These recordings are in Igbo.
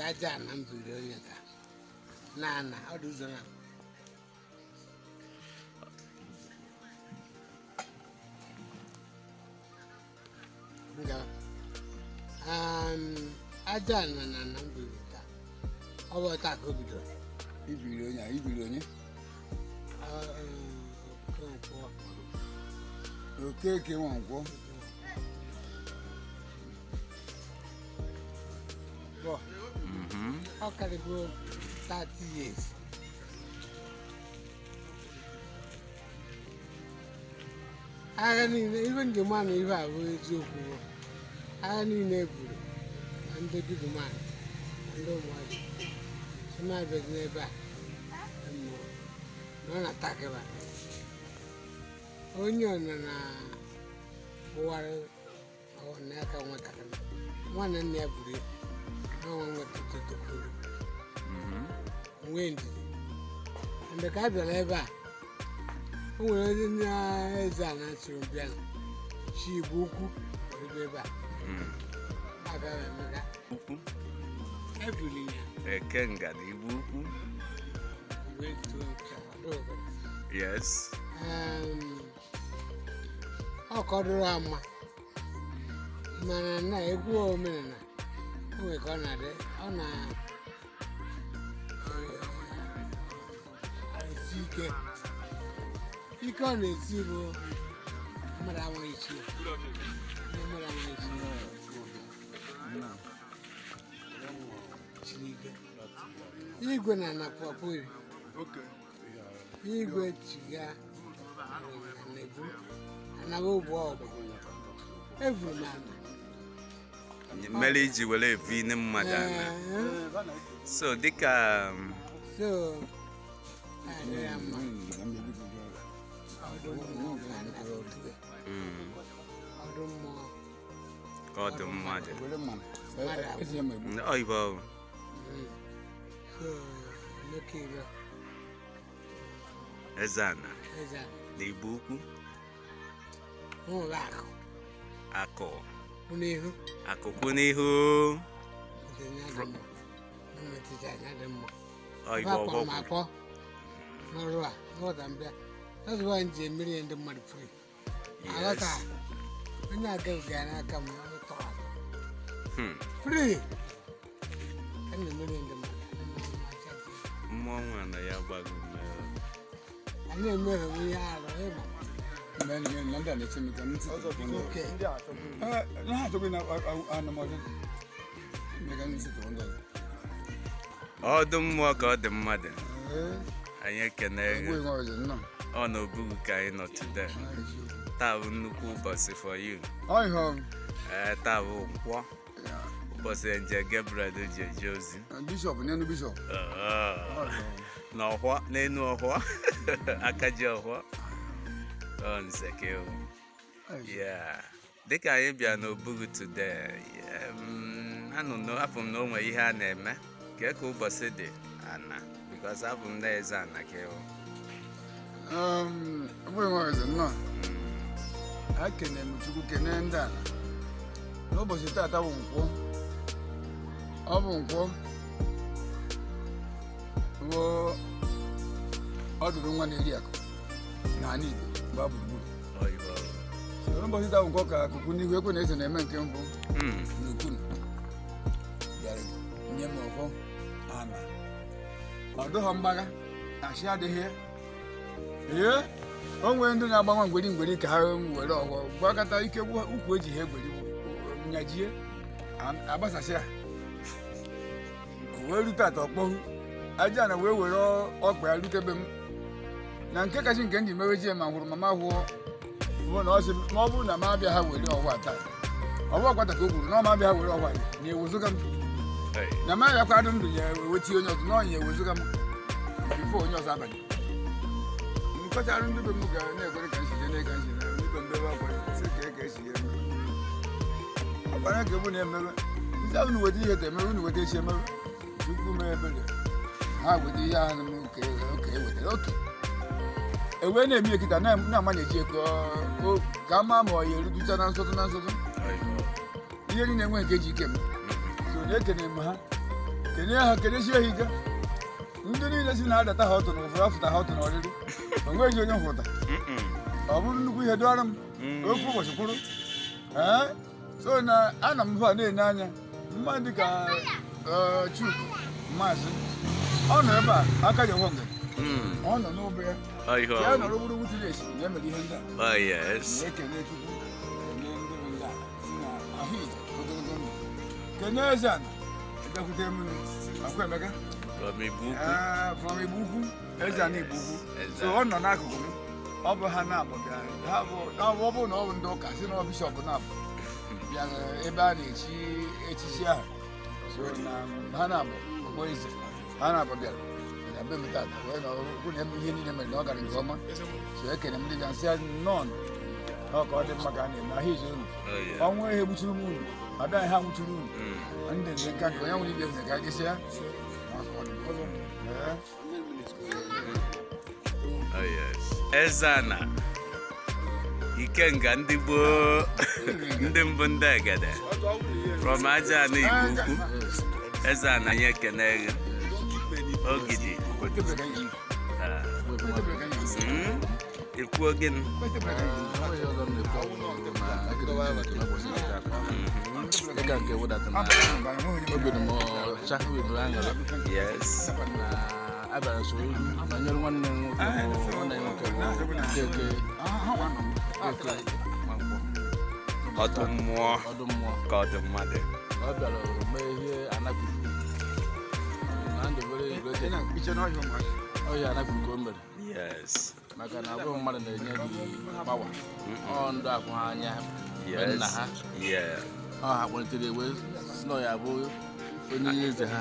Maka aja ana m biri onye ka na ana ọ dị ụzọ na Ngawa. Aja ana na ana m biri taa, ọ bụ taa ka o bidoro. Ibiri onye a, ibiri onye? Okonkwo. Okeke Nwankwọ. Bọ ọ karịgo 30 years. Agha niile ibe njem a na ibe a bụ eziokwu bụ agha niile e buru na ndị big man na ndị ụmụazị sịmabịazi n'ebe a mmụọ na ọ na-atakịba onye ọ nọ na ụwarị n'aka nwatakịrị nwanne nna ya buru ya n'ọnwa nwetụtụ tokwuru nwee ndidi. Mgbe ka a bịara ebe a, o nwere onye ndị eze a na-asụrụ bịa chi Igbo Ukwu were bịa ebe a abịa Emeka. Ukwu. Ebuli ya. Ekenga na Igbo Ukwu. Wee tụọ nke ọdụ obodo. Yes. Ọ kọdụrụ ama mana na egwu omenala o nwere ka ọ na-adị, ọ na esi ike ike, ọ na-esi bụ mmadụ amaghị isi ya. Ndị mmadụ amaghị isi ya siri ike. Igwe na anapụ apụ igwe chiga na-ebu anaba ogbu ọgụ evuru m ana. Mere iji were evu ine mmadụ ana. Ee, So dịka so adị ya mma ọdụ mmụọ ka a na-atụ ya. Ọdụ mmụọ. Ka ọ dị mmadụ. Were mmanụ. Etinye m egbu. Ọ ibe ọ bụ. So Emeka Iro. Eze ana. Eze ana. Na Igbo Ukwu. Nwụrụ akụ. Akụ. Kwụ n'ihu. Akụ kwụ n'ihu. Ntị ya dị mma, mmetụta ya dị mma. Ọ ibe Ebe ọ akpọrọ m bụ. akpọ n'ọrụ a nghọta mbịa. That's why m ji emeri ndị mmadụ free. Aghọta onye agaghị ya n'aka m ọ tọrọ atọ. Free a na-emeri ndị mmadụ, a na-eme acha dị. Mmụọ nwa na ya gbago ume. A na-emeghe ihe arụ ịma. Na ndị a na-eche m ka m sitụrụ ndị ọzọ. Oke. Ee, na ha achọghị na anụmọdụ mee ka m sitụrụ ndị ọzọ. Ọdụ mmụọ ka ọ dị mmadụ. Ee, Anyị ekene egbu gị. nwe ọzọ nnọọ. Ọ na obugu ka anyị nọ today. Taa bụ nnukwu ụbọchị for you. Ọ ihe ọ Ee, taa bụ nkwọ. Ụbọchị nje Gabriel ji eje ozi. Bishọp n'elu bishọp. Ah, n'ọhwa n'enu ọhwa aka ji ọhwa ọ nze ka ewu. Yeah. Dịka anyị bịa n'obugu today, anụ m afụ m na o nwere ihe a na-eme kee ka ụbọchị dị ana because abụ m na eze ana ka ewu. Egbu nwe ọzọ nnọọ. A kene m Chukwu, kene ndị ala. N'ụbọchị taata bụ nkwọ. Ọ bụ nkwọ. Bụ ọdụdụ nwa na-eri akụ n'ala Igbo gbaa gburugburu. Oyibo. So n'ụbọchị taa bụ nkwọ ka akụkụ n'ihu ekwe na eze na-eme nke mbụ n'okunu bịara nye m ọfọ ana. Ọ dụghọ mgbagha, ashị adịghị ya. Ee, o nwere ndị na-agbanwe ngweri ngweri ka ha were ọghọ gwakọta ike ukwu eji ha egweri nyajie agbasasị ya. O wee rute atọ kpọhụ aja na wee were ọkpa ya rutebe m na nke kachi nke m ji mewe ji ma hụrụ mama hụọ bụ na ọ sị ma ọ bụrụ na m abịa ha were ọhụ a taa, ọ bụ ọkwata ka o kwuru na ọ ma abịa ha were ọhụ a na-ewezuga m. Hey. Na m abịakwa adụ ndụ ya eweti onye ọzọ na ọ ya ewezuga m before onye ọzọ abanye. Nkọcharụ ndị be m ga na-ekwere ka nsi jee ka nsi na ndị be m bebe akwa sị ka ka esi ya eme ọkwara ka ebu na-emebe ndị ahụ unu weta ihe ta emebe unu weta echi emebe. Chukwu mee ebere ha weta ihe ahụ m ka oke ewetara oke ewee na-eme ekita na-amanyeji eko ka ama ma ọ ya eruducha na nsọtụ na nsọtụ. Oyibo. Ihe niile enwe nke ji ike m so na ekene m ha. Kene ha, kenesie ha ike. Ndị niile si na-adata ha ọtụ na ụfọdụ afụta ha ọtụ na ọrịrị, o nweghị onye hụta. Ọ bụrụ nnukwu ihe dọrọ m okwu ụbọchị kwuru. Ee, so na ana m hụ a na-enye anya mmadụ dịka Chuku Maazị, ọ nọ ebe a aka ji ọhụụ ngere. Ọ nọ n'obe ya. Ọ ihe ya ọ nọrọ gburugburu esi na emere ihe ndị a. Oh yes. Na-ekene Chukwu, kene ndị bụ ndị ala si na ahụ ije ogologo ndụ, kene eze ana ejekwute m akwa Emeka. From Igbo Ukwu. Ee, from Igbo Ukwu, eze ana Igbo Ukwu. Eze So ọ nọ n'akụkụ m. Ọ bụ ha na-abụ bịara ha bụ ọ bụ na ọ bụ ndị ụka si na ọ bishọp na-abụ bịara ebe a na-echi echichi ahụ. So na ha na-abụ ogbo eze ha na-abụ bịara na be m tata wee nọ hụ na ihe niile mere na ọ gara nke ọma. So ekene m ndị ga nsị nnọọ ọ ka ọ dị mma ka a na-eme ahụ izu unu. Oh yeah. Ọnwụ ihe gbuchiri m unu, ada ha nwụchiri unu. Ndị ndị nka nke onye nwere ibe eze ka gịsị ya. Ee. Oh yes. Eze ana Ikenga ndị gboo, ndị mbụ, ndị egede from aja ana Igbo Ukwu. Eze ana, anyị ekene gị. Ogidi. Ah. Ikwuo gịnị? Enweghị ọzọ m na-ekwu ọbụ na ekele Chineke n'ụbọchị nke taa. Ịga nke wedata na obi dị m ọcha, obi dị m aṅụrị na abịara soro nọnyere nwanne m nwoke bụ nwanne ya nwoke bụ Okeke Okeke Nwankwọ. Ọdụ mmụọ. Ọdụ mmụọ. Ka ọdụ mmadụ. Ọ bịara mee ihe anakwuru na ndụ very great. Ọ ihe anakwuru ka o mere maka na ọ bụghị mmadụ na-enye gị power, ọ ndụ akwụ ha anya be nna ha. Ọ ha kpọlitere wee si na ọ ya bụ onye eze ha.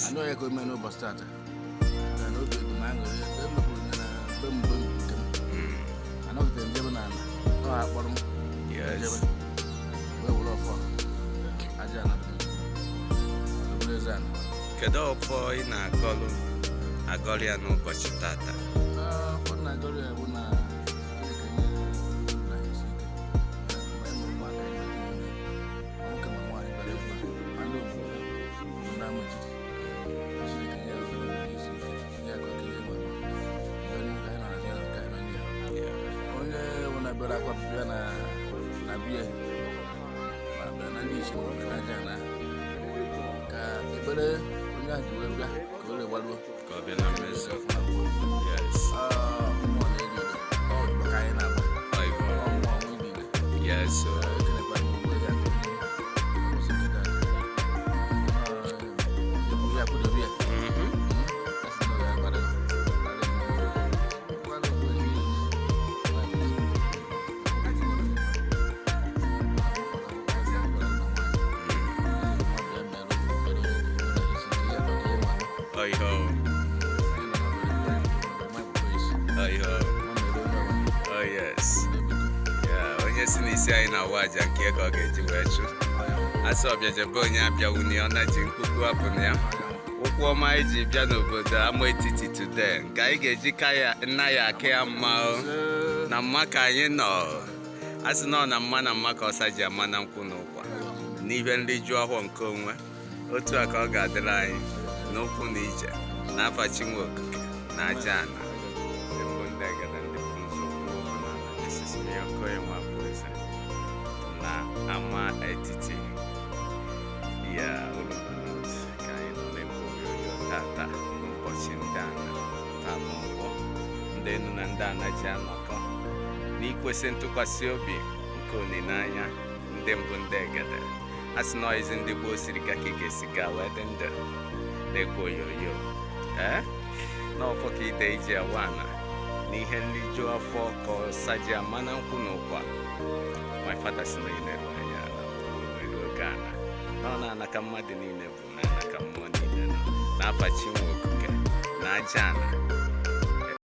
Anụ ya ka o mee n'ụbọchị tata na n'obi dị m aṅụrị emepụrụ ya na be m mgbe nke m anọgidere m jebe n'ala ọ ha kpọrọ m jebe wee were ọfọ aja ana obere eze ana. Kedu ọfọ ị na-akọlụ agọrọ ya n'ụbọchị tata? Ọ na-agọrọ ya bụ na Chineke nye na isi ike mgbe anyị mụrụ ụmụaka anyị niile, ma nwoke ma nwaanyị bịara ebe a, ma ndị ofu bụ na ama etiti. Chineke nye ya isi ike, nye ya ka ọ kelee ma mgbe ka anyị na-ahazi ya na nke anyị na ya. Onye bụ na bịara akwa bịa na bie ma bịa na ndị ichie ma bịa na aja na ka ekpere onye ahụ ji wee bịa ka o regbaruo. Ka ọ bịa na mmezu. Yes. Mmụọ na-eri ide ọ dịkwa ka anyị na-agba. Ọ ibo. Ọ mmụọ nwe ide ide. Yes. O. Ekelekwa m ogbu ya ụbọchị nke taa. Ekwu ya kwudobe ya. A sị na ọ ga-agbara ya. Gbara ogbu ehi niile. Ọ ihe o. Ọ ihe o. Oh yes. Yeah, onye si n'isi anyị na-awa aja nke ka ọ ga-eji wee chụ. Asị ọbịajebe onye abịawuni ọ na ji mkpuku apụ na ya. Ụkwụ ọma anyị ji bịa n'obodo ama etiti today nke anyị ga-eji ka ya nna ya aka ya mma o. Na mma ka anyị nọ. A sị na ọ na mma na mma ka ọsa ji ama na nkwụ na ụkwa. N'ihe nriju ọhụụ nke onwe. Otu a ka ọ ga-adịrị anyị n'ụkwụ na ije n'afa Chinwe Okike na aja ana. Ndị mbụ, ndị agada, ndị bụ nzọụkwụ ọbụla. This is me, Okoye Nwabueze, na ama etiti ya Orumba North ka anyị nọ na-ekwu onyonyo tata n'ụbọchị ndị ana taa n'ụkwọ ndị enu na ndị ana ji anọkọ n'ikwesị ntụkwasị obi nke olileanya ndị mbụ, ndị egede. A sị na izi ndị gboo siri ka ka ị ga-esi gaa wee dị ndụ na-ekwu onyonyo ee n'ọfọ ka ide iji awa ana n'ihe nriju afọ ka ọsa ji ama na nkwụ na ụkwa. My father si na ileru anya ala eru oge ana na ọ na-ana ka mmadụ niile bụ na ana ka mmụọ niile nọ n'afa Chinwe Okike na aja ana.